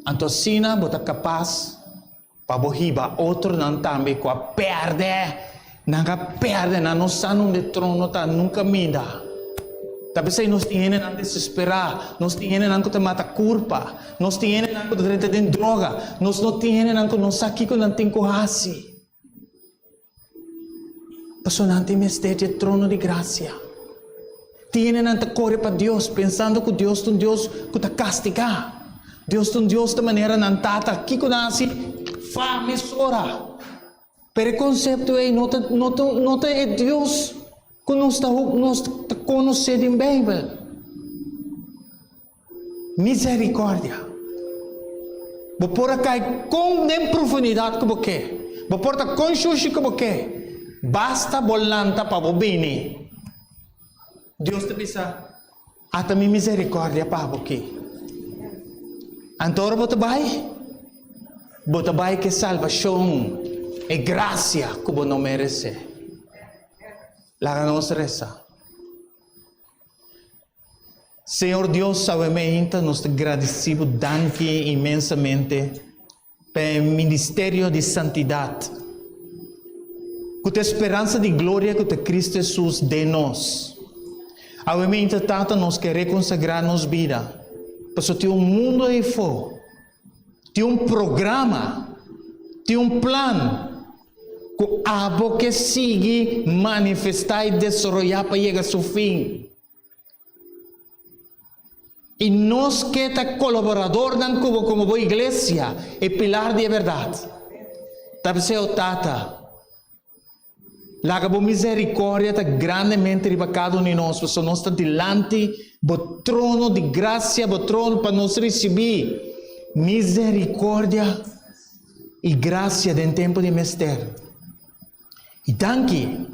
Speaker 3: Anto asina bo ta kapas Pa bo hiba otronan tambe ku a pèrdè, nan a pèrdè, nan no sa nunde e trono ta, nunka mida. Ta p'esei nos tin hendenan desesperá, nos tin hendenan ku ta mata kurpa, nos tin hendenan ku ta drenta den droga, nos no tin hendenan ku no sa kiko nan tin ku hasi. Pasobra nan tin mester dje trono di grasia. Tin hendenan ta kore pa Dios pensando ku Dios ta un Dios ku ta kastigá. Dios ta un Dios ta manera nan tata. Kiko nan hasi? Fa mesora. Pero e konsepto ei no ta no ta no ta e Dios ku nos ta nos ta konosé den Beibel. Misericordia. Bo por a kai kon den profundidat ku bo ke. Bo por ta kon shushi ku bo ke. Basta bo lanta pa bo bini. Dios ta bisa, Ata mi misericordia pa bo ki. Anto ora bo ta bai, bo ta bai ku e salbashon, e grasia ku bo no meresé. Laga nos resa. Señor Dios awe meinta nos ta gradici bo danki inmensamente pa e ministerio di santidad cu ta e speransa di gloria cu ta Cristo Jesus den nos. Awe meinta Tata nos ke reconsagra nos bida pasobra tin un mundo eyfo, tin un programa, tin un plan cu abo ke sigui manifesta y desaroya pa yega su fin. I nos ke ta kolaboradornan ku bo komo bo iglesia, e pilar di e bèrdat. Ta p'esei, o Tata, Laga bo misericordia ta grandemente riba cada un di nos, pasobra nos ta dilanti bo trono di gracia, bo trono pa nos ricibi misericordia y gracia den tempo di mester. Y danki,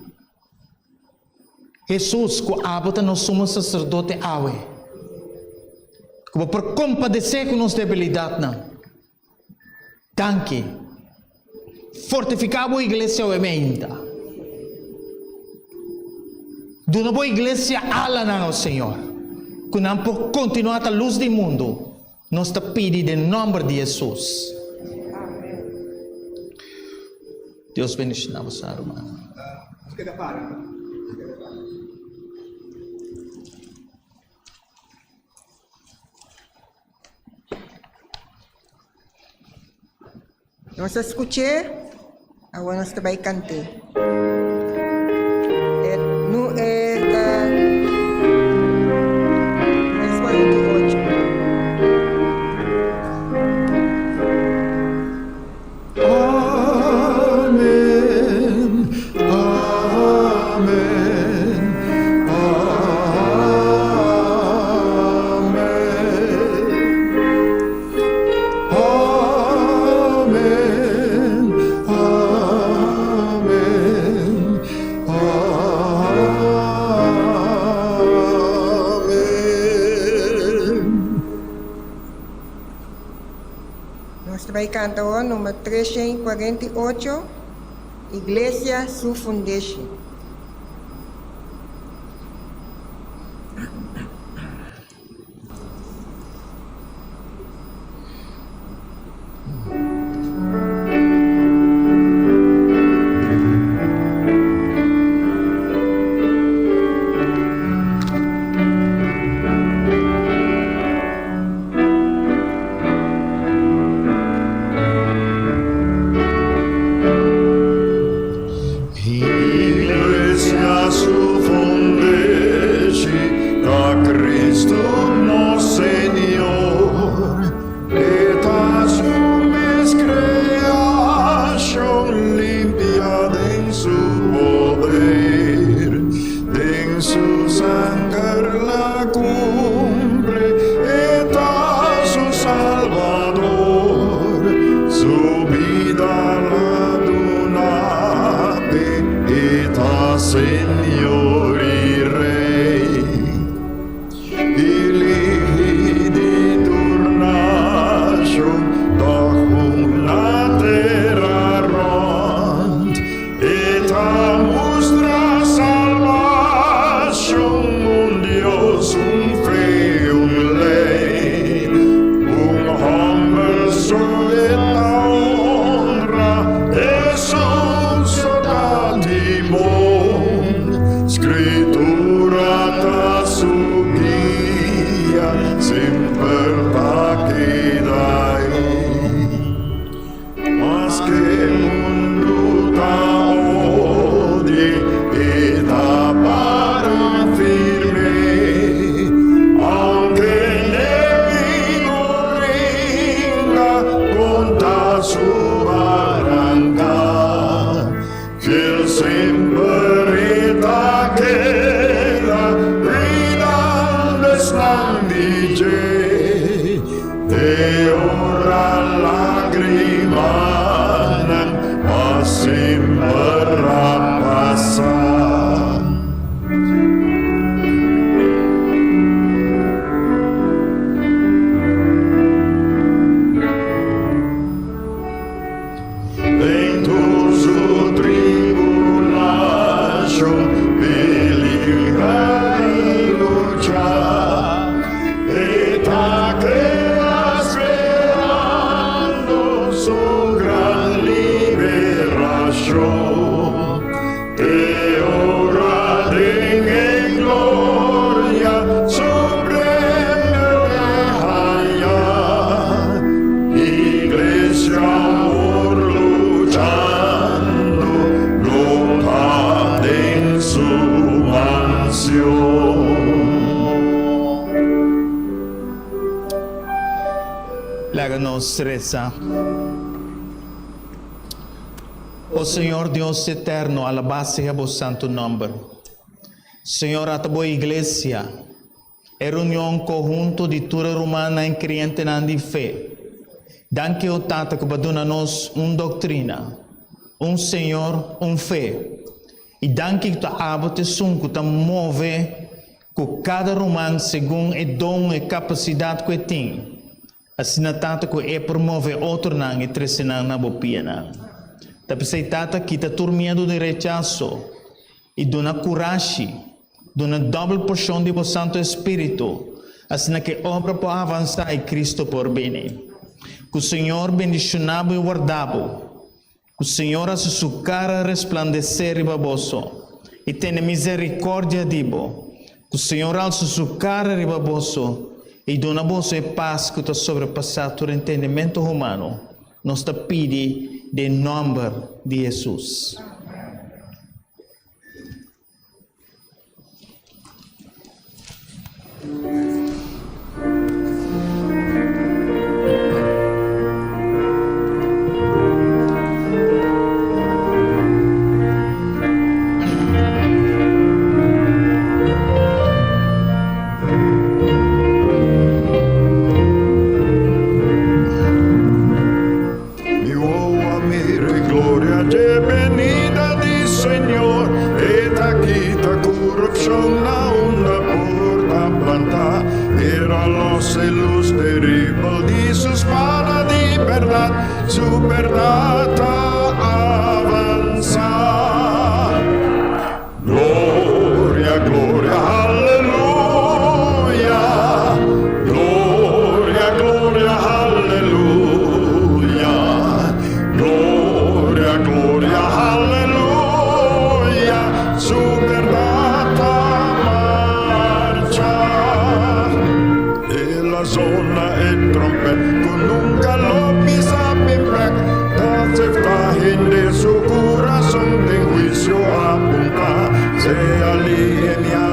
Speaker 3: Hesus, cu abo ta nos Sumo Sacerdote awe, cu bo por compadece cu nos debilidadnan. Danki. Fortifiká bo iglesia awe meinta. Duna bo iglesia alanan, o Señor, ku nan por kontinuá ta lus di mundu. Nos ta pidi den nòmber di Hesus. Dios bendishoná boso, rumannan.
Speaker 4: Nos a skuch'é, awor nos ta bai kant'é. E nu e ta 348.
Speaker 1: Amen, amen, amen. Amen, amen, amen.
Speaker 4: Nos ta bai kanta awor number 348, Iglesia su fundeshi.
Speaker 1: Iglesia su fundeshi ta Cristo nos Señor, E ta su mes creacion limpia den su poder, den su sanger la cumple, E ta su Salvador, su bida la duna p'e, E ta Señor i Rey. Eligi di tur nashon ta huna tera rònt. E ta mustra salbashon, un Dios, un fe, un lei. Un hòmber so e ta honra, Hesus so ta timon. Skritura ta su guia, semper ta keda ei. Maske mundu ta odie, e ta para firme. Aunke enemigo bringa kontra su baranka, fiel semper e ta keda, cuidando esnan di dje. Te ora lagrimanan pa semper a pasa. Den tur su tribulashon, peligra i lucha, e ta keda sperando su gran liberashon. Te ora den e gloria su premio e haña. Iglesia amor luchando lo ta den su mansion.
Speaker 3: Laga nos resa. O Señor Dios eterno, alabá sea bo santu nòmber. Señor, ata bo iglesia, e reunion kohunto di tur e rumannan i krientenan di fe. Danki, o Tata, ku bo a duna nos un doktrina, un Señor, un fe. I danki ku ta abo ta esun ku ta move ku kada ruman segun e don, e kapasidat ku e tin. Asina Tata ku e por move otronan i trese nan na bo pianan. Ta p'esei Tata kita tur miedu di rechaso i duna kurashi, duna dòbel porshon di bo Santu Espíritu, asina ku e obra por avansá i Kristu por bini. Ku Señor bendishoná bo i warda bo. Ku Señor hasi su kara resplandesé riba boso i tene miserikòrdia di bo. Ku Señor alsa su kara riba boso i duna boso e pas ku ta sobrepasá tur entendimentu humano. Nos ta pidi den nòmber di Hesus.
Speaker 1: Mi wowo a mira e gloria dje benida di Señor, E ta kita corupcion na unda por ta plantá. Era los e luz terribel di su spada di berdad, su berdad ta avanzá. Gloria, gloria, haleluya, Gloria, gloria, haleluya, Gloria, gloria, haleluya, Su berdad ta marcha. El a zona e trompet ku nunka lo pisa bin bek, ta sefta hende su kurason den huisio apuntá. Sea lihe mi.